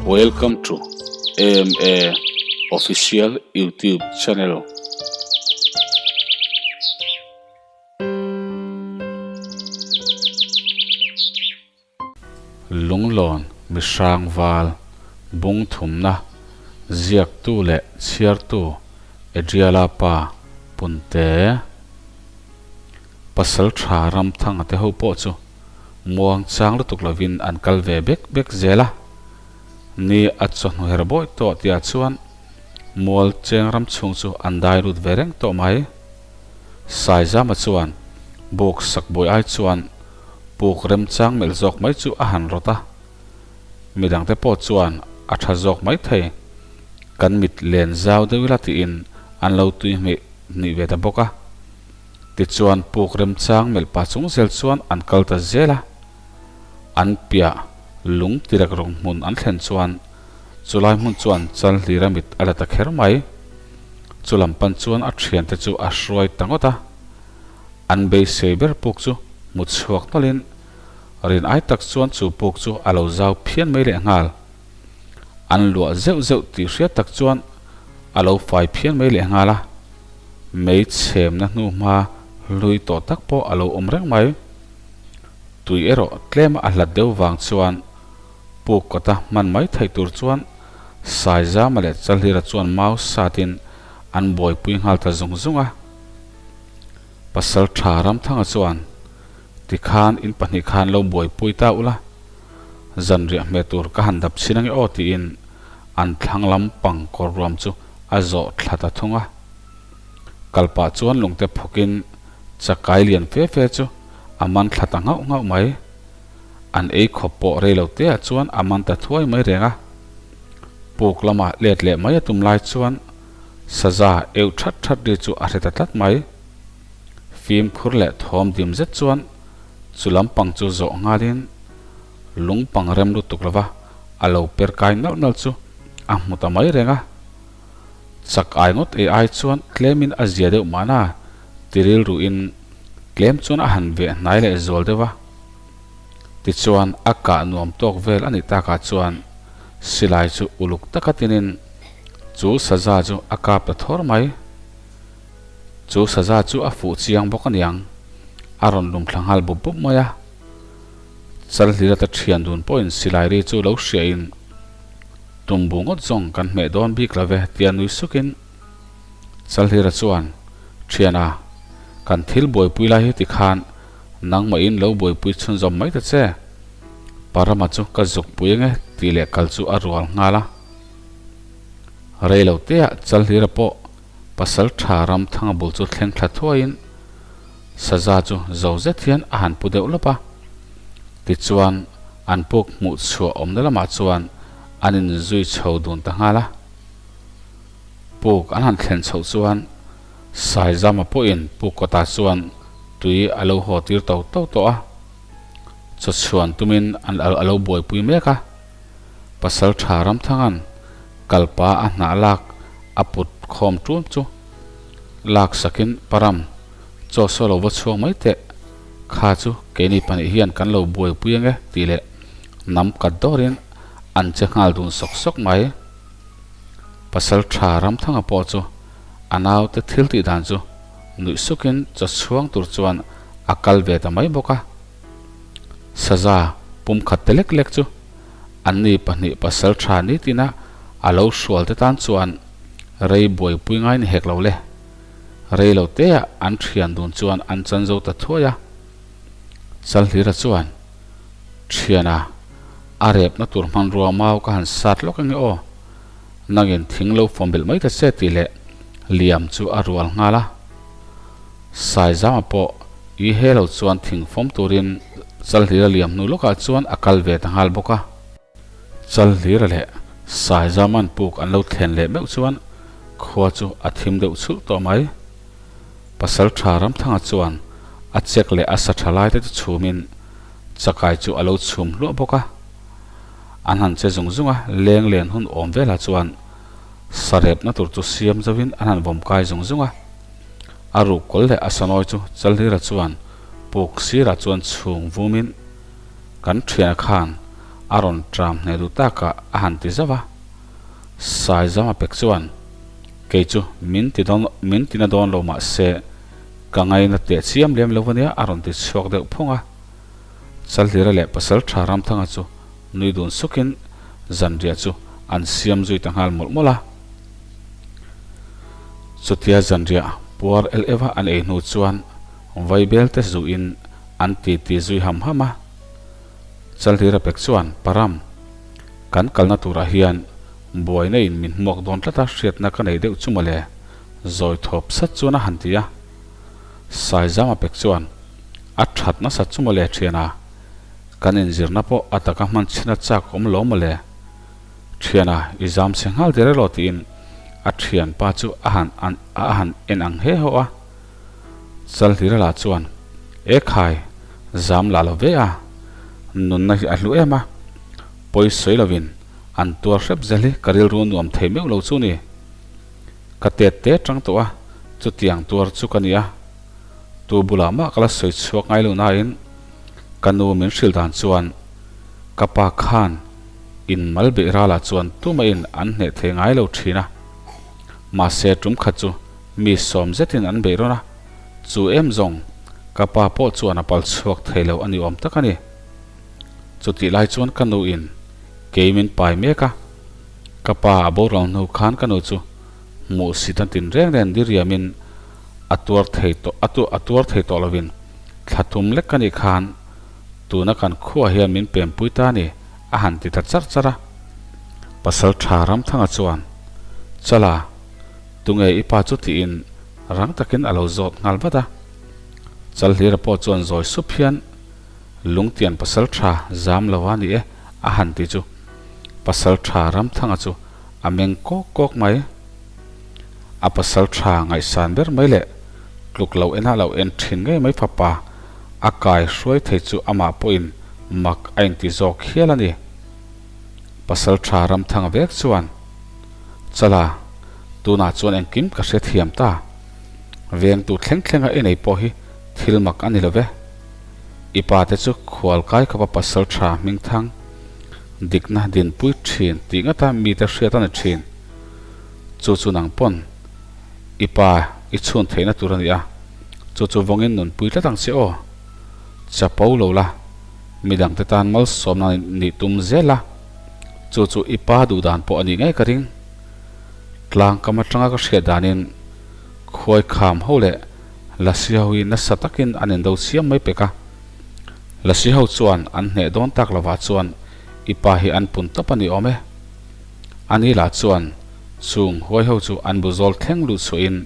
Welcome to AMA Official YouTube channel. Lunglawn mihrang val bung thumna ziaktu leh chhiartu Adriala pa Punte Pasal tha Ramthanga te ho pawh chu muang chang lutuk lovin an kal ve bek bek zel a. Ni a chawhnu her bawi tawh tihah chuan mual cheng ram chhung chu an dai lut ve reng tawh mai. Saizama chuan buk sak buai ai chuan puk remchang melh zawk mai chu a han rawt a. Midangte pawh chuan a tha zawk mai thei. Kan mit len zau deuh ila tiin an lo tui hmeh hnih ve ta bawk a. Tichuan puk remchang melh pah chung zel chuan an kal ta zel a. An piah lung tirek rawng hmun an thlen chuan chulai hmun chuan chal hlira mit a la ta kher mai. Chu lam pan chuan a thiante chu a hruai ta ngawt a. An beisei ber puk chu hmu chhuak nawlhin rin ai tak chuan chu puk chu a lo zau phian mai lehnghal. An luah zeuh zeuh tih hriat tak chuan a lo fai phian mai lehnghal a, mei chhemna hnuhma hlui tawh tak pawh a lo awm reng mai. Tui erawh tlem a hlat deuh vang chuan puk kawta hman mai theih tur chuan Saizama leh Chalhlira chuan mau satin an buaipui nghal ta zung zung a. Pasal tha Ramthanga chuan, Tikhan in pahnih khan lo buaipui ta ula, Zanriah hmeh tur ka han dap chhin ange aw tiin an thlang lam pang kawr ruam chu a zawh thla ta thung a. Kal pah chuan lungte phawkin chakai lian fe fe chu a man thla ta nghauh nghauh mai. An ei khawp pawh rei lo te ah chuan a man ta thuai mai reng a. Puk lama let leh mai a tum lai chuan saza eu that that ri chu a hre ta tlat mai. Fimkhur leh thawm dim zet chuan Chu lampang chu zawh nghalin lungpang rem lutuk lova a lo per kai nalh nalh chu a hmu ta mai reng a. Chak ai ngawt ei ai chuan tlemin a zia deuh mahna ti rilruin tlem chuan a han veh hnai leh zual deuh a. Tichuan a kah nuam tawk vel a nih takah chuan silai chu uluk taka tinin chu saza chu a kap ta thawr mai. Chu saza chu a fuh chiang bawk aniang, a rawn lum thla nghal bup bup mai a. Chalhlira te thian dun pawhin silai ri chu lo hriain, Tumbu ngawt zawng kan hmeh dawn bik lo ve tia nui sukin Chalhlira chuan, Thiana, kan thil buaipui lai hi tikhan nangmahin lo buaipui chhunzawm mai ta che. Parama chu ka zukpui ange tih leh kal chu a rual nghal a. Reiloteah Chalhlira pawh Pasal tha ram thanga bul chu thleng thla thuaiin saza chu zo zet hian a han pu deuh lawp a. Tichuan, an puk hmuh chhuah awmna lamah chuan an inzui chho dun ta nghal a. Puk an han thlen chhoh chuan Saizama pawhin puk kawtah chuan tui a lo haw tir to to tawh a. Chawchhuan tumin an a lo buaipui mek a. Pasal tha Ramthanga'n kalpa a hnah lak a put khawm ṭun chu lak sakin Param, chaw saw lo va chhuak mai teh, kha chu keini pahnih hian kan lo buaipui ange tih leh nam kat dawrin an che nghal dun sawk sawk mai. Pasal tha Ramthanga pawh chu a naute thil tih dan chu nuih sukin chaw chhuang tur chuan a kal ve ta mai bawk a. Saza pumkhat te lek lek chu anni pahnih pasal tha nitina a lo hrual te tan chuan rei buaipui ngai ni hek lo le. Rei lo teah an thian dun chuan an chan zo ta thuai a. Chalhlira chuan, Thiana, a repna tur hmanrua mau ka han sat lawk ange aw. Nangin thing lo fawm belh mai ta che tih leh liam chu a rual nghal a. Saizama pawh i he lo chuan thing fawm turin Chalhlira liam hnu lawkah chuan a kal ve ta nghal bawk a. Chalhlira leh Saizaman puk an lo thlen leh meuh chuan khua chu a thim deuh chhulh tawh mai. Pasal tha Ramthanga chuan a chek leh a sa tha lai te chu chhumin chakai chu a lo chhum hluah bawk a. An han che zung zung a, leng len hun awm velah chuan sarepna tur chu siam zauhin an han vawm kai zung zung a. A ruk kawl leh a sanawi chu Chalhlira chuan puk sirah chuan chhung vumin kan thiana khan A rawn ṭam hneh duh takah a han ti zauh a. Saizama pek chuan, Kei chu min ti dawn, min ti na dawn lo mah se, ka ngaina teh chiam lem lo ania a rawn ti chhuak deuh phung a. Chalhlira leh Pasalṭha Ramthanga chu nui dun sukin zanriah chu an siam zui ta nghal mawlh mawlh a. Chutia zanriah puar el eva an ei hnu chuan vaibel te zuin an titi zui ham ham a. Chalhlira pek chuan Param, kan kalna turah hian buaina in min hmuak dawn tlat a hriatna ka nei deuh chu mawle, zawi thawp sat chuan a han ti a. Saizama pek chuan a that nasa chu mawle thiana, kan inzirna pawh a taka hman chhin a chak awm lo mawle. Thiana, i zam chhe nghal der elaw tiin a thianpa chu a han a han en ang he haw a. Chalhlira lah chuan, E khai, zam lah lo ve a, nunna hi a hlu em a, pawi sawi lovin an tuar hrep zel hi ka rilru nuam thei meuh lo chu ni. Ka tet te tang tawh a, chutiang tuar chu ka ni a. Tu bulah mah ka la sawi chhuak ngai lo nain ka nu min hrilh dan chuan ka pa khan in mal beih ralah chuan tumahin an hneh thei ngai lo thin a. Mahse tum khat chu mi sawm zetin an beih rawn a, chu em zawng ka pa pawh chuan a pal chhuak thei lo a ni awm tak a ni. Chutih lai chuan ka nu in kei min pai mek a, ka pa a boral hnu khan ka nu chu hmuh sit a tin reng reng diriamin a tuar thei tawh a tu a tuar thei tawh lovin thla thum lek ka nih khan tuna kan khuaah hian min pempui ta a ni a han ti ta char char a. Pasal tha Ramthanga chuan, Chala, tunge i pa chu tiin rang takin a lo zawt nghal vat a. Chalhlira pawh chuan zawi sup hian Lungtian pasal tha zam lo a ni e a han ti chu pasal tha Ramthanga chu a meng kawk kawk mai. A pasal tha ngaihsan ber mai leh tluk lo enah lo en thin ngei mai fapa a kai hruai thei chu amah pawhin mak a inti zawk hial a ni. Pasal tha Ramthanga vek chuan, Chala, tunah chuan engkim ka hre thiam ta. Vengtu thleng thlenga i nei pawh hi thil mak a ni lo ve. I pa te chu khual kai khawpa pasal tha hmingthang dikna dinpui thin tih ngata mite hriat a ni thin. Chu chu nang pawn i pa i chhun theihna tur a ni a, chu chu vawngin nunpui tlat ang che aw. Chapo lo la, midangte tan malsawmna nih tum zel a, chu chu i pa duhdan pawh a nih ngei ka ring. Tlangkam atanga ka hriat danin khuai kham ho leh Lasi ho hi nasa takin an indo chiam mai pek a. Lasi ho chuan an hneh dawn tak lovah chuan i pa hi an pun tawp a ni awm e. Ani lah chuan chung huai ho chu an bu zawl thleng luh chhuahin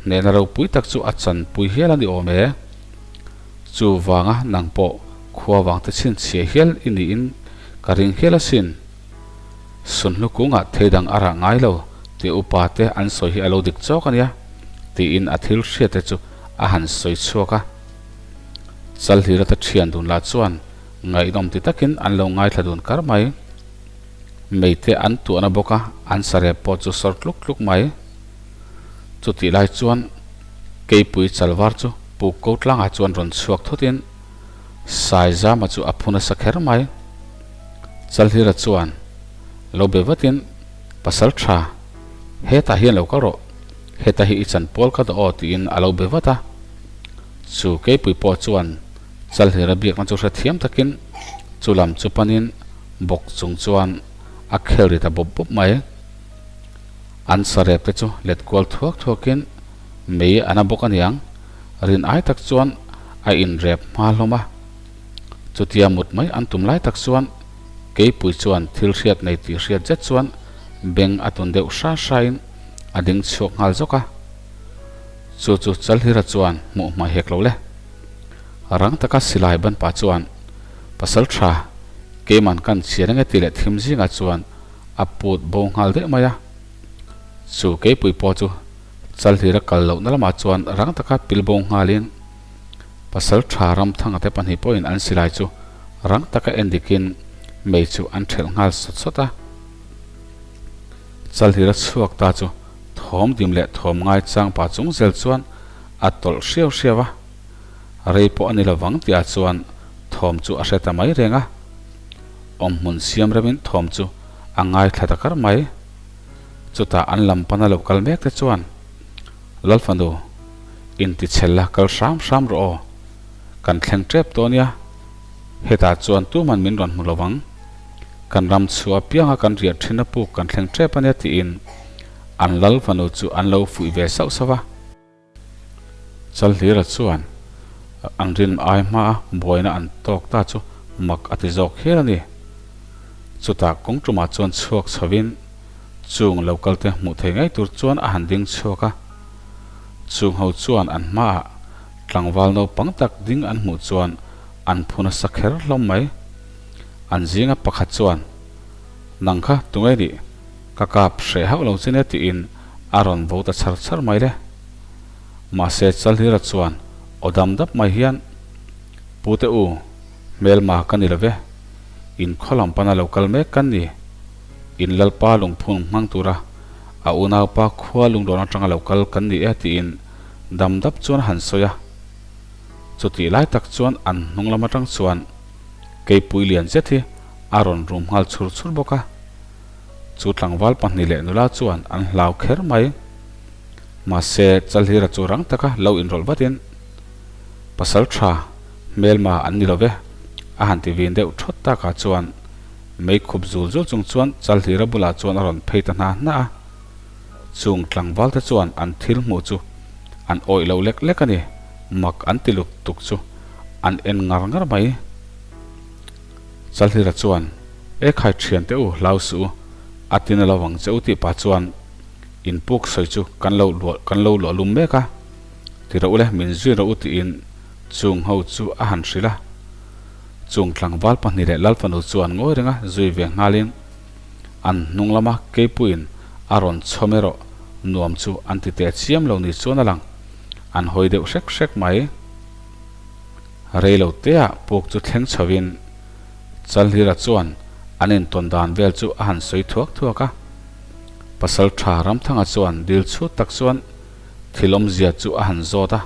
hnehna ropui tak chu a chanpui hial a ni awm e. Chu vanga nang pawh khua vangte chhinchhiah hial i niin ka ring hial asin. Sunhlu kungah thei dang a rah ngai lo tih upa te an sawi hi a lo dik chawk a nia tiin a thil hriat te chu a han sawi chhuak a. Chalhlira te thian dun lah chuan ngaihnawm ti takin an lo ngaithla dun kar mai. Meite an tuahna bawk a, an sarep pawh chu sawr tluk tluk mai. Chutih lai chuan Keipui Chalvar chu puk ko tlangah chuan rawn chhuak thutin Saizama chu a phu nasa kher mai. Chalhlira chuan lo be vatin, Pasal tha, hetah hian lo kal rawh, heta hi i chanpual ka dawh aw tiin a lo be vat a. Chu Keipui pawh chuan Chalhlira biakna chu hrethiam takin chu lam chu panin bawk chung chuan a khel ri ta bawp bawp mai. An sarep te chu let kual thuak thuakin mei a na bawk aniang, rin ai tak chuan a inrep hma hlawm a. Chutia mut mai an tum lai tak chuan Keipui chuan thil hriat nei tih hriat zet chuan beng a tun deuh hra hrain a ding chhuak nghal zawk a. Chu chu Chalhlira chuan hmuh hmai hek lo le. Rang taka silai ban pah chuan Pasal tha keiman kan chhiar enge tih leh thim zingah chuan a put bo nghal daih mai a. Chu keipui pawh chu Chalhlira kal lohna lamah chuan rang taka pil bo nghalin Pasal tha Ramthanga te pahnih pawhin an silai chu rang taka en dikin mei chu an thelh nghal sawt sawt a. Chalhlira chhuak ta chu thawm dim leh thawm ngai chang pah chung zel chuan a tawlh hriau hriau a. Rei pawh a ni lovang tihah chuan thawm chu a hre ta mai reng a. Awmhmun siam remin thawm chu a ngaithla ta kar mai. Chutah an lam pana lo kal mek te chuan, Lalfanu, intichhel la kal hram hram rawh aw. Kan thleng tep tawh nia. Hetah chuan tuman min rawn hmu lo ang. Kan ram chhuah apianga kan riah thin a puk kan thleng tep ania tiin an Lalfanu chu an lo fuih ve sauh sauh a. Chalhlira chuan an rin ai hmaa buaina an tawk ta chu mak a ti zawk hial a ni. Chutah kawng tumah chuan chhuak chhovin chung lo kalte hmuh thei ngei tur chuan a han ding chhuak a. Chung ho chuan an hmaah tlangval naupang tak ding an hmuh chuan an phu nasa kher hlawm mai. An zinga pakhat chuan, Nang kha tunge nih? Ka kap hreh hauh lo che nia tiin a rawn vo ta chhar chhar mai le. Mahse Chalhlira chuan aw dam dap mai hian, Pute u, hmelma ka ni lo ve. In khaw lam pana lo kal mek kan ni. In Lalpa lungphun hmang tura a unaupa khua lungrawn atanga lo kal kan ni e tiin dam dap chuan a han sawi a. Chutih lai tak chuan an hnung lam atang chuan keipui lian zet hi a rawn rum nghal chhur chhur bawk a. Chu tlangval pahnih leh nula chuan an hlau kher mai. Mahse, Chalhlira chu rang taka lo inrawlh vatin, Pasal tha, hmelma an ni lo ve, a han ti vin deuh thawt takah chuan mei khup zul zul chung chuan Chalhlira bulah chuan a rawn phei ta hna hna a. Chung tlangval te chuan an thil hmuh chu an awih lo lek lek a ni, mak an ti luk tuk chu an en ngar ngar mai. Chalhlira chuan, E khai thian teh u, hlau suh u, a ti na lo vang che u tih pah chuan in puk sawi chu kan lo luah kan lo luah lum mek a, ti rawh u le, min zui rawh u tiin chung ho chu a han hrilh a. Chung tlangval pahnih leh Lalfanu chuan ngawi renga zui ve nghalin an hnung lama keipuiin a rawn chhawm erawh nuam chu an ti teh chiam lo ni chuan a lang, an hawi deuh hrek hrek mai. Rei lo teah puk chu thleng chhovin Chalhlira chuan an intawn dan vel chu a han sawi thuak thuak a. Pasal tha Ramthanga chuan dil chhut tak chuan thil awmzia chu a han zawt a.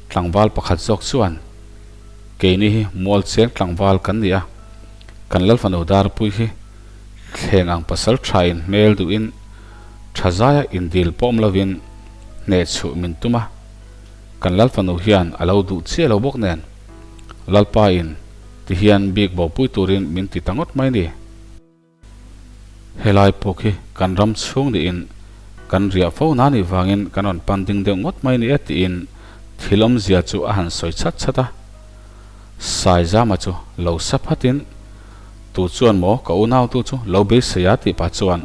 Tlangval pakhat zawk chuan, Keini hi mual cheng tlangval kan ni a, kan Lalfanu Darpui hi thleng ang pasal thain hmel duhin tha zaia indil pawm lovin hnehchhuh min tum a. Kan Lalfanu hian a lo duh chiah lo bawk nen, Lalpa in ti hian bik bopui turin min ti ta ngawt mai ni. Helai puk hi kan ram chhung niin kan riah fo na nih vangin kan rawn pan ding deuh ngawt mai ni e tiin thil awmzia chu a han sawi chhat chhat a. Saizama chu lo sa phatin, Tu chuan maw ka unautu chu lo beisei a tih pah chuan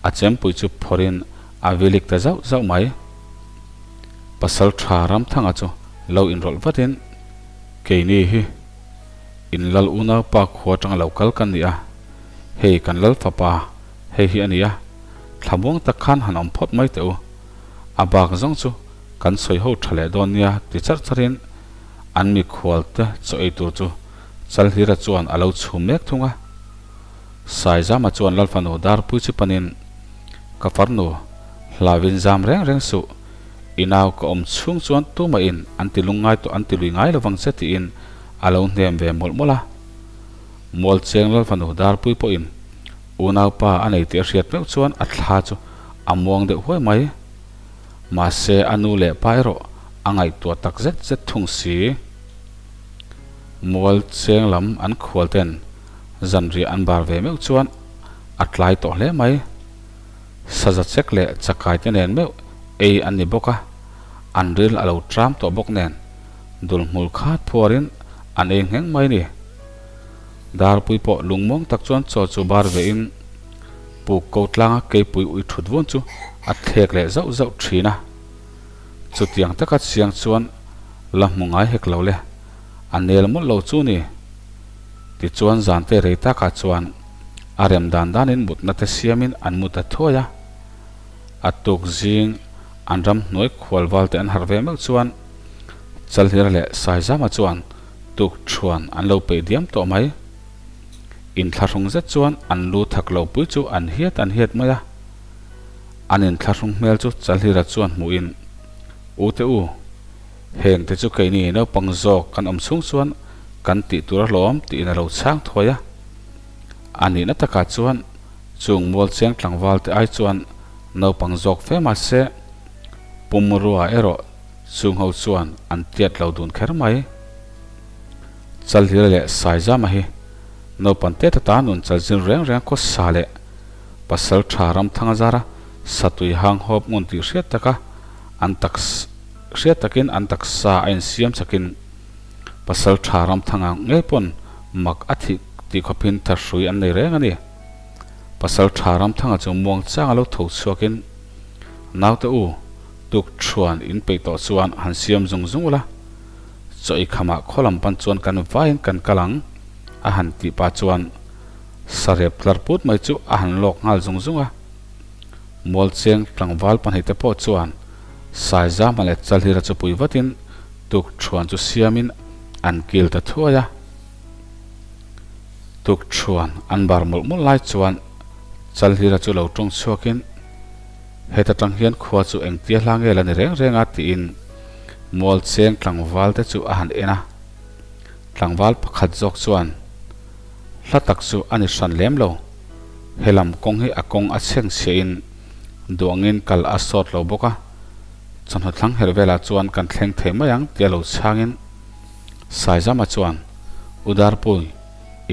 a chempui chu phawrhin a vilik ta zauh zauh mai. Pasal tha Ramthanga chu lo inrawlh vatin, Keini hi in lal unaupa khua atanga lo kal kan ni a, hei kan lal fapa hei hi a ni a, thlamuang tak khan han awm phawt mai teh u, a bak zawng chu kan sawi ho tha leh dawn nia ti charh charhin an mikhual te chaw ei tur chu Chalhlira chuan a lo chhum mek thung a. Saizama chuan Lalfanu Darpui chu panin, Ka farnu, hlauin zam reng reng suh, i nau ka awm chhung chuan tumahin an ti lung ngai tawh an ti lui ngai lovang che tiin a lo hnem ve mawlh mawlh a. Mualcheng Lalfanu Darpui pawhin unaupa a nei tih a hriat meuh chuan a thla chu a muang deuh huai mai. Mahse a nu leh pa erawh a ngaihtuah tak zet zet thung si. Mualcheng lam an khual ten Zanriah an bar ve meuh chuan a tlai tawh hle mai. Saza chek leh chakai te nen meuh ei an ni bawk a, an ril a lo tram tawh bawk nen dul hmul khat phuarin an ei ngheng mai ni. Darpui pawh lungmuang tak chuan chaw chu bar ve in puk ko tlanga keipui ui thut vun chu a thlek leh zauh zauh thin a. Chutiang taka chiang chuan la hmu ngai hek lo le, a nel mawlh lo chu ni. Tichuan zante rei takah chuan a rem dan danin mutna te siamin an mu ta thuai a. A tuk zing an ramhnuai khualval te an harh ve meuh chuan Chalhlira leh Saizama chuan tuk thuan an lo peih diam tawh mai. Inthlahrung zet chuan an lu thak lo pui chu an hiat an hiat mai a. An inthlahrung hmel chu Chalhlira chuan hmuhin, U te u, Heng te chu keini naupang zawk kan awm chhung chuan kan tih tur a hlawm tiin a lo chhang thuai a. A nihna takah chuan chung mual cheng tlangval te ai chuan naupang zawk fe mah se, pumrua erawh chung ho chuan an tiat lo dun kher mai. Chalhira leh Saizama hi naupan te tata nun chalzin reng reng khaw sa leh pasal tha Ramthanga zara satui hang hawp ngun tih hriat taka an taks hriat takin an taksa a insiam chakin pasal tha Ramthanga ngei pawn mak a thih tih khawpin thahrui an nei reng a ni. Pasal tha Ramthanga chu muang chang a lo tho chhuakin Naute u, tuk thuan in peih tawh chuan han siam zung zung ula, chaw ei khamah khaw lam pan chuan kan vaiin kan kal ang a han tih pah chuan sarep tlar put mai chu a han lawk nghal zung zung a. Mualcheng tlangval pahnihte pawh chuan Saizama leh Chalhira chu pui vatin tuk thuan chu siamin an kil ta thuai a. Tuk thuan an bar mawlh mawlh lai chuan Chalhira chu lo tawng chhuakin, Heta tang hian khua chu engtia hla nge la ni reng reng a tiin Mualcheng tlangval te chu a han en a. Tlangval pakhat zawk chuan hla tak chu a ni hran lem lo. He lam kawng hi a kawng a chheng chhiahin duangin kal a sawt lo bawk a, chawhnu thlang herh velah chuan kan thleng thei mai ang tia lo chhangin Saizama chuan U Darpui,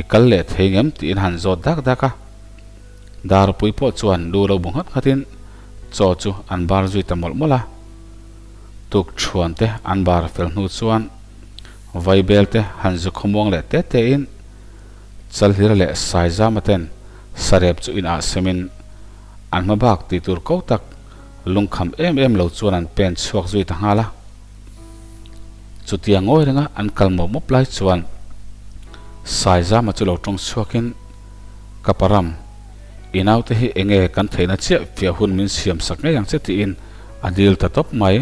i kal leh thei ngem tiin han zawt dak dak a. Darpui pawh chuan lu lo bu nghat nghatin chaw chu an bar zui ta mawlh mawlh a. Tuk thuan te an bar fel hnu chuan Vaibel te han zu khawmuang leh te te in Chalhira leh Saizama ten sarep chu in ah semin an hma bak tih tur ko tak lungkham em em lo chuan an pen chhuak zui ta nghal a. Chutia ngawi renga an kal mawp mawp lai chuan Saizama chu lo tawng chhuakin Ka param, i naute hi enge kan theihna chiah fiah hun min siam sak ngei ang che tiin a dil ta tawp mai.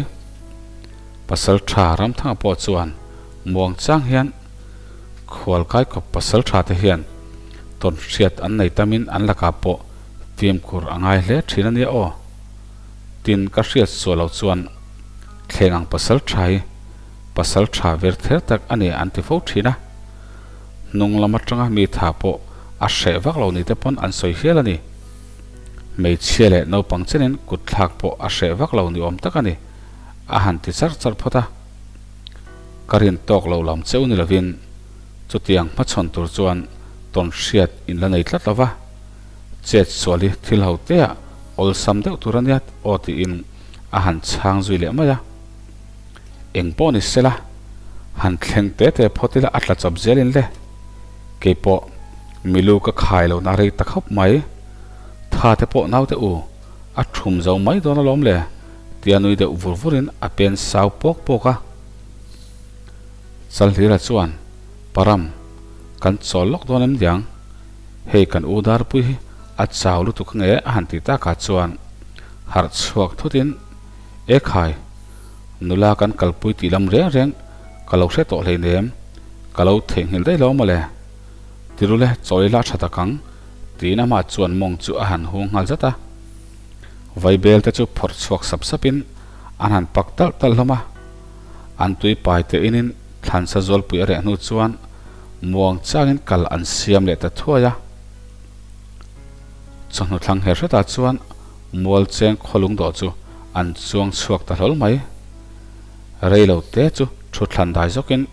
Pasal tha Ramthanga pawh chuan muang chang hian Khualkai khawp pasal tha te hian tawn hriat an nei tamin an lakah pawh fimkhur a ngai hle thin a nia aw. Tin ka hriat suah lo chuan thleng ang pasal tha hi pasal tha ver ther tak a ni an ti fo thin a. Hnung lam atanga mi tha pawh a hreh vak lo ni te pawn an sawi hial a ni. Hmeichhia leh naupang chenin kut thlak pawh a hreh vak lo ni awm tak a ni a han ti char char phawt a. Ka rin tawk lo lam cheu ni lovin chutiang hmachhawn tur chuan tawn hriat in la nei tlat lo va, chet sual hi thil ho tea awlsam deuh tur a nia aw tiin a han chhang zui leh mai a. Eng pawh ni sela, han thleng te te phawt ila a tla chawp zelin le. Keipawh milu ka khai lohna rei ta khawp mai. Tha te pawh naute u, a thum zo mai dawn alawm le. Tia nui deuh vur vurin a pen sau pawk pawk a. Chalhlira chuan, Param, kan chawl lawk dawn em niang? Hei kan u Darpui hi a chau lutuk ange a han ti takah chuan harh chhuak thutin, E khai, nula kan kalpui tih lam reng reng ka lo hre tawh hleinem, ka lo theihnghilh daih lo mawle. Tirule chawi la tha tak ang, tiin amah chuan mawng chu a han hung nghal zat a. Vaibel te chu phawrh chhuak sap sap in an han pak talh talh hlawm a. An tui pai te in in thlansa zualpui a reh hnu chuan muang chang in kal an siam leh ta thuai a. Chawhnu thlang her hretah chuan mual cheng khawlung dawh chu an chuang chhuak ta hlawl mai. Rei lo te chu thu thlan dai zawk in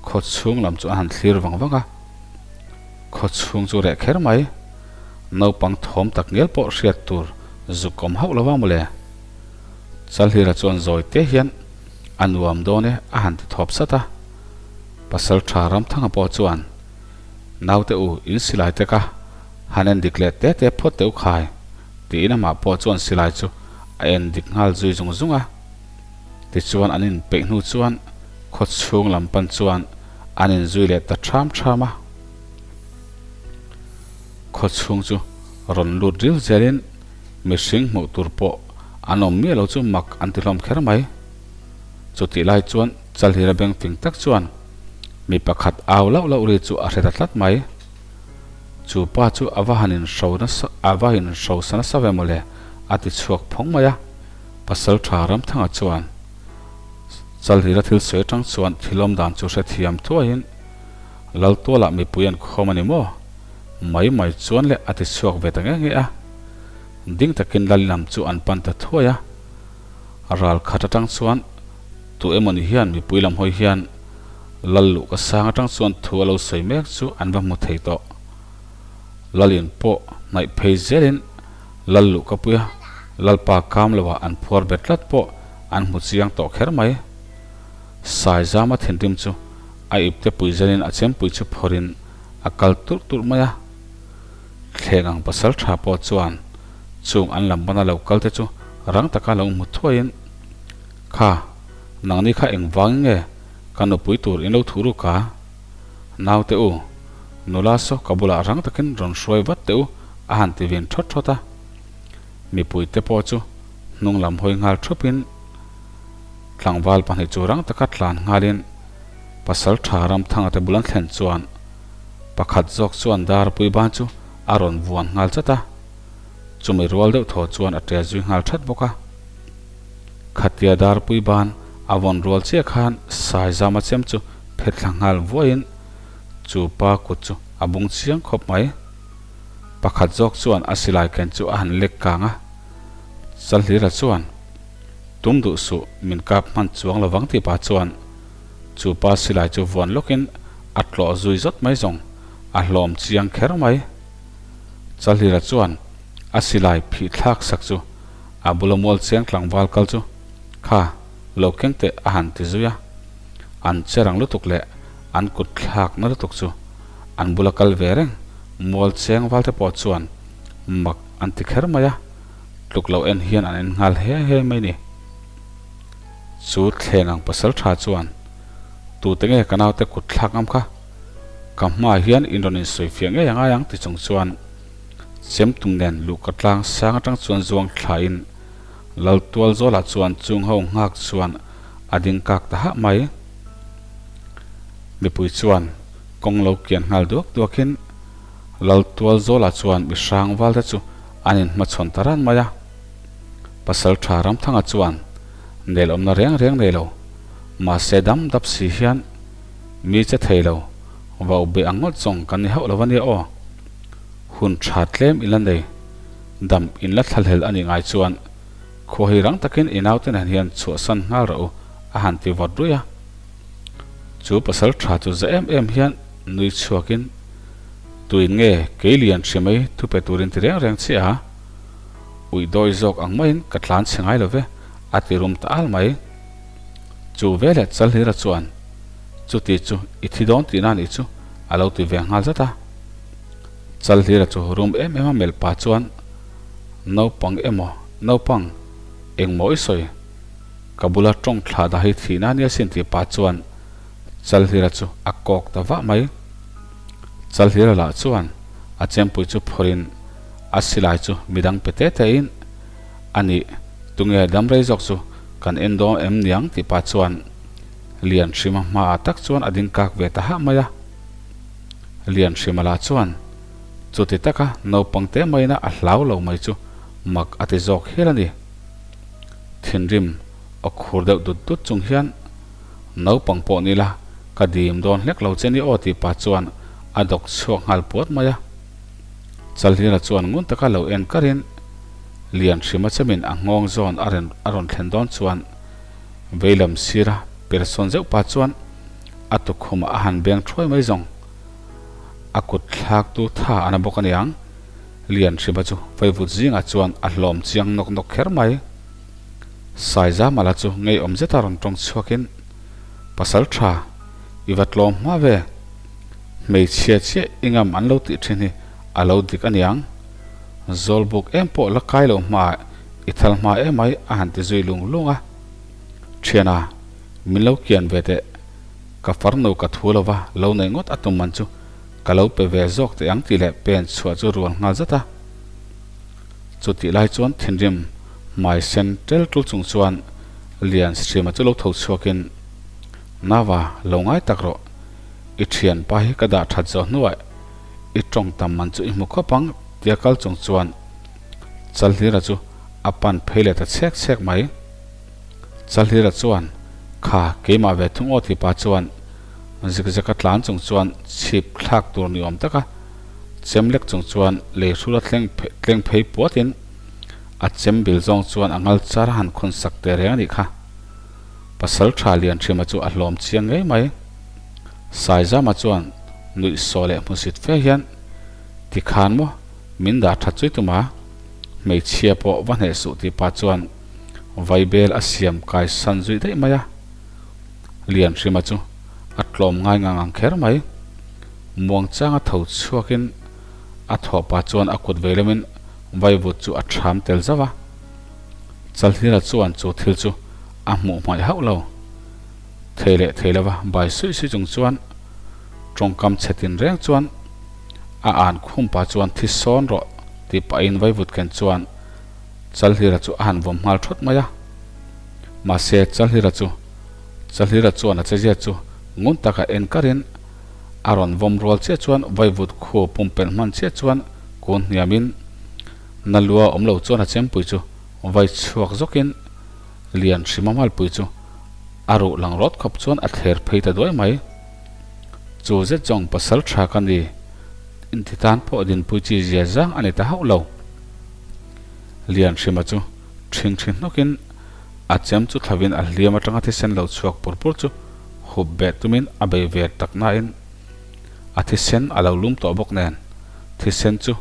khaw chhung lam chu an han thlir vang vang a. Khaw chhung chu reh kher mai. Naupang thawm tak ngial pawh hriat tur zuk awm hauh lo a mawle. Chalhlira chuan zawi te hian a nuam dawn e a han ti thawp sat a. Pasal tha Ramthanga pawh chuan Naute u in silai te ka han en dik leh te te phawt teh u khai tiin amah pawh chuan silai chu a en dik nghal zui zung zung a. Tichuan an inpeih hnu chuan khaw chhung lam pan chuan an inzui leh ta ṭham ṭham a. Khaw chhung chu rawn lut ril zelin mihring hmuh tur pawh an awm miah lo chu mak an ti hlawm kher mai. Chutih lai chuan Chalhira beng fing tak chuan mi pakhat au lauh lauh ri chu a hre ta tlat mai. Chu pa chu a va han inhro nasa a va inhro sa nasa ve mawle a ti chhuak phawng mai a. Pasal tha Ramthanga chuan Chalhira thil sawi atang chuan thil awm dan chu hrethiam thuaiin Laltualah mipui an khawm a ni maw? Mai mai chuan leh a ti chhuak ve ta nge nge a. Ding takin Lal lam chu an pan ta thuai a. Ral khat atang chuan tu emawni hian mipui lam hawi hian Lal luh ka sang atang chuan thu a lo sawi mek chu an va hmu thei tawh. Lalin pawh hnaih phei zelin Lal luh ka pui a, Lalpa kam loah an phuar bet tlat pawh an hmu chiang tawh kher mai. Saizama thinrim chu a ipte pui zelin a chempui chu phawrhin a kal turh turh mai a. Thleng ang pasal tha pawh chuan chung an lam pana lo kal te chu rang taka lo hmu thuaiin, Kha, nangni kha engvangin nge ka nupui tur in lo thuh ruk a? Naute u, nula saw ka bulah rang takin rawn hruai vat teh u a han ti vin thawt thawt a. Mipui te pawh chu hnung lam hawi nghal thupin tlangval pahnih chu rang taka tlan nghalin pasal tha Ramthanga te bul an thlen chuan pakhat zawk chuan darpui ban chu a rawn vuan nghal chat a, chumi rual deuh thaw chuan a ṭe zui nghal that bawk a. Khatia darpui ban a vawn rual chiah khan Saizama chem chu phet thla nghal vuaiin chu pa kut chu a bung chiang khawp mai. Pakhat zawk chuan a silai ken chu a han lek kang a, Chalhlira chuan, Tum duh suh, min kap hman chuang lovang tih pa chuan chu pa silai chu vuan lawkin a tlawh zui zawt mai zawng a hlawm chiang kher mai. Chalhlira chuan a silai phih thlak sak chu a bula mual cheng tlangval kal chu kha lo keng teh a han ti zui a. An che rang lutuk leh an kut thlak na lutuk chu an bula kal ve reng mual cheng val te pawh chuan mak an ti kher mai a, tluk lo en hian an en nghal he he mai ni. Chu thleng ang pasal tha chuan tute nge ka naute kut thlak ngam kha? Ka hmaah hian in rawn insawifiah ngei a ngai ang ti chung chuan Chemtum nen luhka tlang sang atang chuan zuang thlain Laltual zawlah chuan chung ho nghak chuan a ding kak ta hah mai. Mipui chuan kawng lo kian nghal duak duakin Laltual zawlah chuan mi hrang val te chu an inhmachhawn ta ran mai a. Pasal tha Ramthanga chuan nelawmna reng reng nei lo, mahse dam dap si hian mi che thei lo, vau be ang ngawt zawng kan ni hauh lo a nia aw. Hun tha tlem i la nei, dam in la thlahlel a nih ngai chuan khua hi rang takin i naute nen hian chhuahsan nghal rawh u a han ti vawt ruih a. Chu pasal tha chu za em em hian nui chhuakin, Tuin nge kei lian hri mai thu pe turin ti reng reng che a? Uih dawi zawk ang maiin ka tlan chhe ngai lo ve a ti rum ta al mai. Chu veleh Chalhlira chuan, Chuti chu i thi dawn tihna nih chu a lo ti ve nghal zat a. Chalhlira chu rum em em a melh pah chuan, Naupang emaw, naupang, engmaw i sawi? Ka bula tawng thlah dah hi thihna nia sin tih pah chuan Chalhlira chu a kawk ta vah mai. Chalhlira lah chuan a chempui chu phawrhin a silai chu midang pe te te in, A nih, tunge damrei zawk chu kan en dawn em niang tih pah chuan Lianhrima hmaah tak chuan a ding kak ve ta hah mai a. Lianhrimala chuan chuti taka naupang te maina a hlau lo mai chu mak a ti zawk hial a ni. Thinrim aw khur deuh dut dut chung hian naupang pawh ni la ka dim dawn hlek lo che ni aw tih pah chuan a dawk chhuak nghal puat mai a. Chalhlira chuan ngun taka lo en karin Lianhrima chemin a nghawng zawn a rawn thlen dawn chuan veilam sira persawn zeuh pah chuan A tukhumah a han beng thuai mai zawng. A kut thlaktu tha a na bawk a niang. Lianhriba chu vaivut zingah chuan a hlawm chiang nawk nawk kher mai. Saizamala chu ngeiawm zeta rawn tawng chhuakin, Pasal tha, i va tlawm hma ve. Hmeichhia chiah i ngam an lo tih thin hi a lo dik a niang. Zawlbuk em pawh la kai lo hmaah i thal hma emai a han ti zui lung lung a. Thiana. Min lo kian ve teh. Ka farnu ka thu lo va, lo nei ngawt a tum man chu ka lo pe ve zawk teh ang tih leh pen chhuah chu rual nghal zat a. Chutih lai chuan thinrim hmai sen tel tul chung chuan Lian Shrima chu lo tho chhuakin, Nava, lo ngai tak rawh. I thianpa hi ka dah that zawh hnuah i tawng tam man chu i hmu khawp ang tia kal chung chuan Chalhlira chu a pan phei leh ta chhek chhek mai. Chalhlira chuan, Kha, keimah ve thung aw ti pa chuan zik zeka tlan chung chuan chhip thlak tur ni awm taka. Chem lek chung chuan lei hrula thleng tleng phei puatin a chem bil zawng chuan a ngal char a han khawn sak teh reng a nih kha. Pasal tha lian ṭhima chu a hlawm chiang ngei mai. Saizama chuan nuih saw leh hmusit fe hian, Tikhan maw, min dah ṭhat chui tum a, hmeichhia pawh va hneh suh tih pah chuan vaibel a siam kai san zui daih mai a. Lian hrima chu a tlawm ngai ngang ang kher mai. Muangchanga tho chhuakin a thawh pah chuan a kut vei lamin vaivut chu a ṭham tel zauh a. Chalhlira chuan chu thil chu a hmuh hmaih hauh lo. Thei leh thei lova bai suih suih chung chuan tawngkam chhe tin reng chuan a an khum pah chuan thi sawn rawh tih pahin vaivut ken chuan Chalhlira chu a han vawm nghal thawt mai a. Mahse Chalhlira chu Chalhlira chuan a chezia chu ngun taka en karin a rawn vawm rual chiah chuan vaivut khu pumpelh hman chiah chuan kun hniamin Na lua awm lo chuan a chempui chu vai chhuak zawkin lian hrima malpui chu a ruh lang rawt khawp chuan a thler phei ta duai mai. Chu zet zawng pasal tha ka ni inti tan pawh dinpui chi zia zang a ni ta hauh lo. Lian hrima chu ṭhing ṭhi hnawkin a chem chu thlavin a hliam aṭanga thisen lo chhuak pur pur chu hup beh tumin a bei ve tak nain a thisen a lo lum tawh bawk nen thisen chu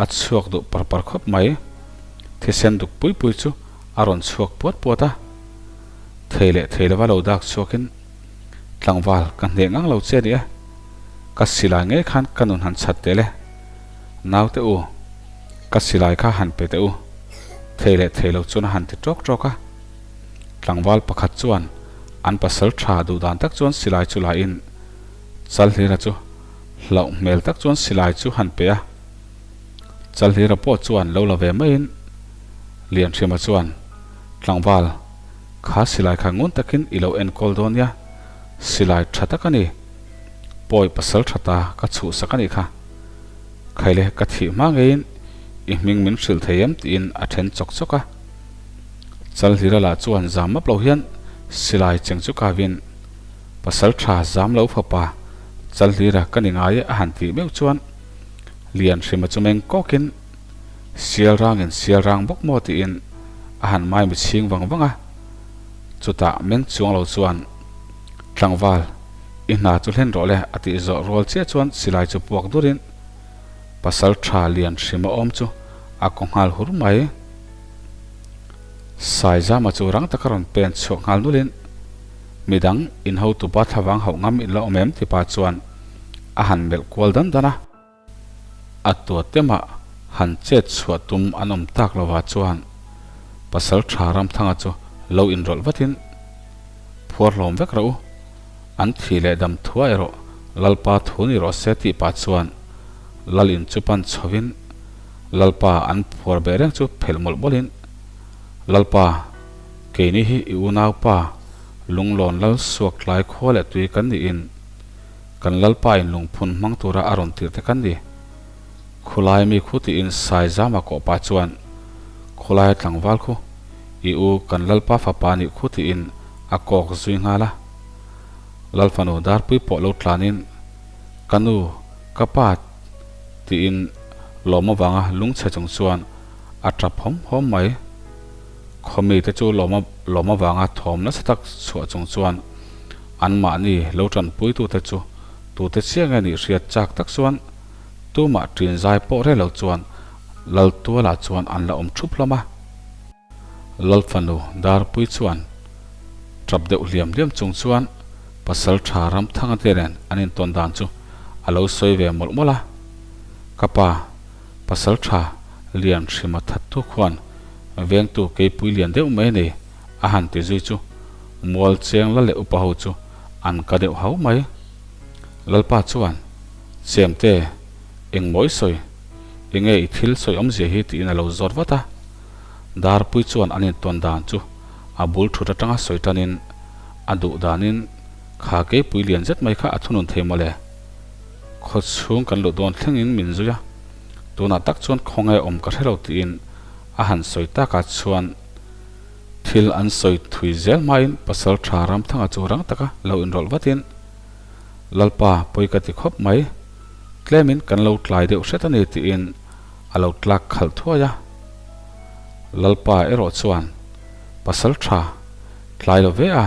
a chhuak duh par par khawp mai. Thisen duk pui pui chu a rawn chhuak puat puat a. Thei leh thei lova lo dak chhuakin, Tlangval, ka hneh ngang lo che a ni e. Ka silai ngei khan ka nun han chhat teh le. Naute u, ka silai kha han pe teh u. Thei leh thei lo chuan a han ti ṭawk ṭawk a. Tlangval pakhat chuan an pasal ṭha duh dan tak chuan silai chu lain Chalhlira chu hlauh hmel tak chuan silai chu han pe a. Chalhlira pawh chuan lo la ve maiin Lianhrima chuan, Tlangval, kha silai kha ngun takin i lo enkawl dawn nia, silai tha tak a ni. Pawi pasal tha ta ka chhuhsak a nih kha. Khaile ka thih hma ngeiin i hming min hrilh thei em tiin a then chawk chawk a. Chalhlira lah chuan zam map lo hian silai cheng chu kavin pasal tha zam lo fapa Chalhlira ka ni ngai e a han tih meuh chuan Lian hrima chu meng kawkin sial rangin sial rang bawk maw tiin a han mai mi chhing vang vang a. Chutah meng chuang lo chuan Tlangval, i hna chu hlen rawh le a tih zawh rual chiah chuan silai chu puak durin pasal tha lian hrima awm chu a kaw nghal hur mai. Saizama chu rang taka rawn pen chhuak nghal nulin midang inhotupa thlavang hauh ngam in la awm em tipa chuan a han melh kual dan dan a. A tuate mah han chet chhuah tum an awm tak lovah chuan pasal tha Ramthanga chu lo inrawlh vatin, Phuar hlawm vek rawh u, an thi leh dam thua erawh Lalpa thu ni rawh se tih pah chuan Lal in chu pan chhovin Lalpa an phuar beh reng chu phelh mawlh mawlhin, Lalpa, keini hi i unaupa Lunglawn Lal suak tlai khua leh tui kan niin, Kan Lalpa in lungphun hmang tura a rawn tirh te kan ni. Khulai mi khu tiin Saizama kawh pah chuan, Khulaia tlangval khu, i u kan Lalpa fapa nih khu tiin a kawk zui nghal a. Lalfanu darpui pawh lo tlanin, Ka nu, ka pa tiin lawm avanga lungchhe chung chuan a tap hawm hawm mai. Khawmite chu lawm lawm avanga thawm nasa tak chhuah chung chuan anmahni lo tanpuitute chu tute chiah nge nih hriat chak tak chuan tumah ṭin zai pawh reh lo chuan Laltualah chuan an la awm ṭhup hlawm a. Lalfanu Darpui chuan ṭap deuh hliam hliam chung chuan pasal ṭha Ramthanga te nen an intawn dan chu a lo sawi ve mawlh mawlh a. Ka pa, pasal ṭha Lian Hrima thattu khuan Vengtu keipui lian deuh mai nei a han ti zui chu mual cheng la leh upa ho chu an ka deuh hau mai. Lalpa chuan, Chemte, engmaw i sawi? Enge i thil sawi awmzia hi tiin a lo zawt vat a. Darpui chuan an intawn dan chu a bul thut atanga sawi tanin a duh danin kha keipui lian zet mai kha a thunun thei mawle. Khawchhung kan luh dawn thlengin min zui a, tunah tak chuan khawnge awm ka hre lo tiin a han sawi takah chuan thil an sawi thui zel hmain pasal tha Ramthanga chu rang taka lo inrawlh vatin, Lalpa, pawi ka ti khawp mai. Tlemin kan lo tlai deuh hret a ni tiin a lo tlak khalh thuai a. Lalpa erawh chuan, Pasal tha, tlai lo ve a,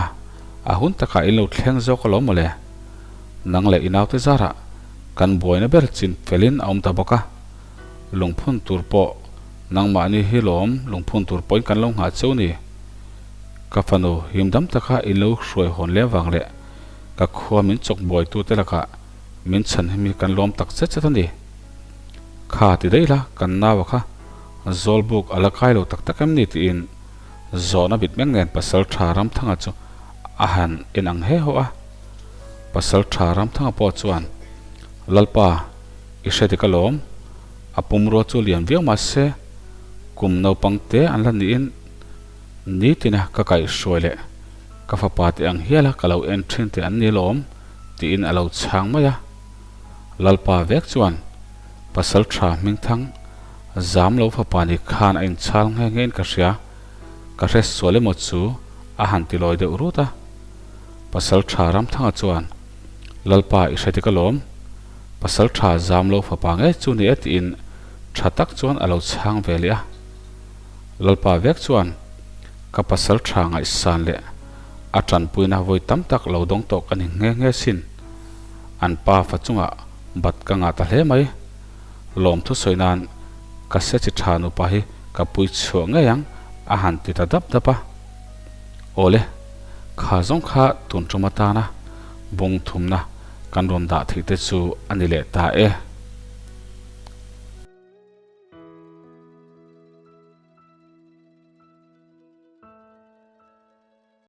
a hun takah in lo thleng zawk alawm mawle. Nang leh i naute zarah kan buaina ber chin felin a awm ta bawk a. Lungphun tur pawh nangmahni hi lawm lungphun tur pawhin kan lo nghah cheu ni. Ka fanu himdam taka in lo hruai hawn lem vang leh ka khua min chawk buaitute lakah min chhan hi mi kan lawm tak zet zet a ni. Kha ti daih la, kan naua kha Zawlbuk a la kai lo tak tak em ni tiin zawhna mit meng nen Pasal Tha Ramthanga chu a han en ang he haw a. Pasal Tha Ramthanga pawh chuan, Lalpa, i hre dik alawm, a pumrua chu lian viau mah se, kum naupang te an la niin nitina ka kaihhruai leh ka fapa te ang hiala ka lo en thin te an ni alawm tiin a lo chhang mai a. Lalpa vek chuan pasal tha hmingthang zam lo fapa ni khan a inchhal nghe nghe in ka hria, ka hre sual emaw chu a han ti lawi deuh rut a. Pasal tha Ramthanga chuan Lalpa i hre dik alawm, pasal tha zam lo fapa ngei chu ni e tiin tha tak chuan a lo chhang ve leh a. Lalpa vek chuan ka pasal tha ngaihsan leh a tanpuina vawi tam tak lo dawng tawh ka ni nghe nghe sin. An pa fa chungah bat ka ngah ta hle mai. Lawmthu sawi nan ka se chi tha nupa hi ka pui chhuah ngei ang a han ti ta dap dap a. Awle, kha zawng kha tun tum atana bung thumna kan rawn dah theih te chu a ni leh ta e.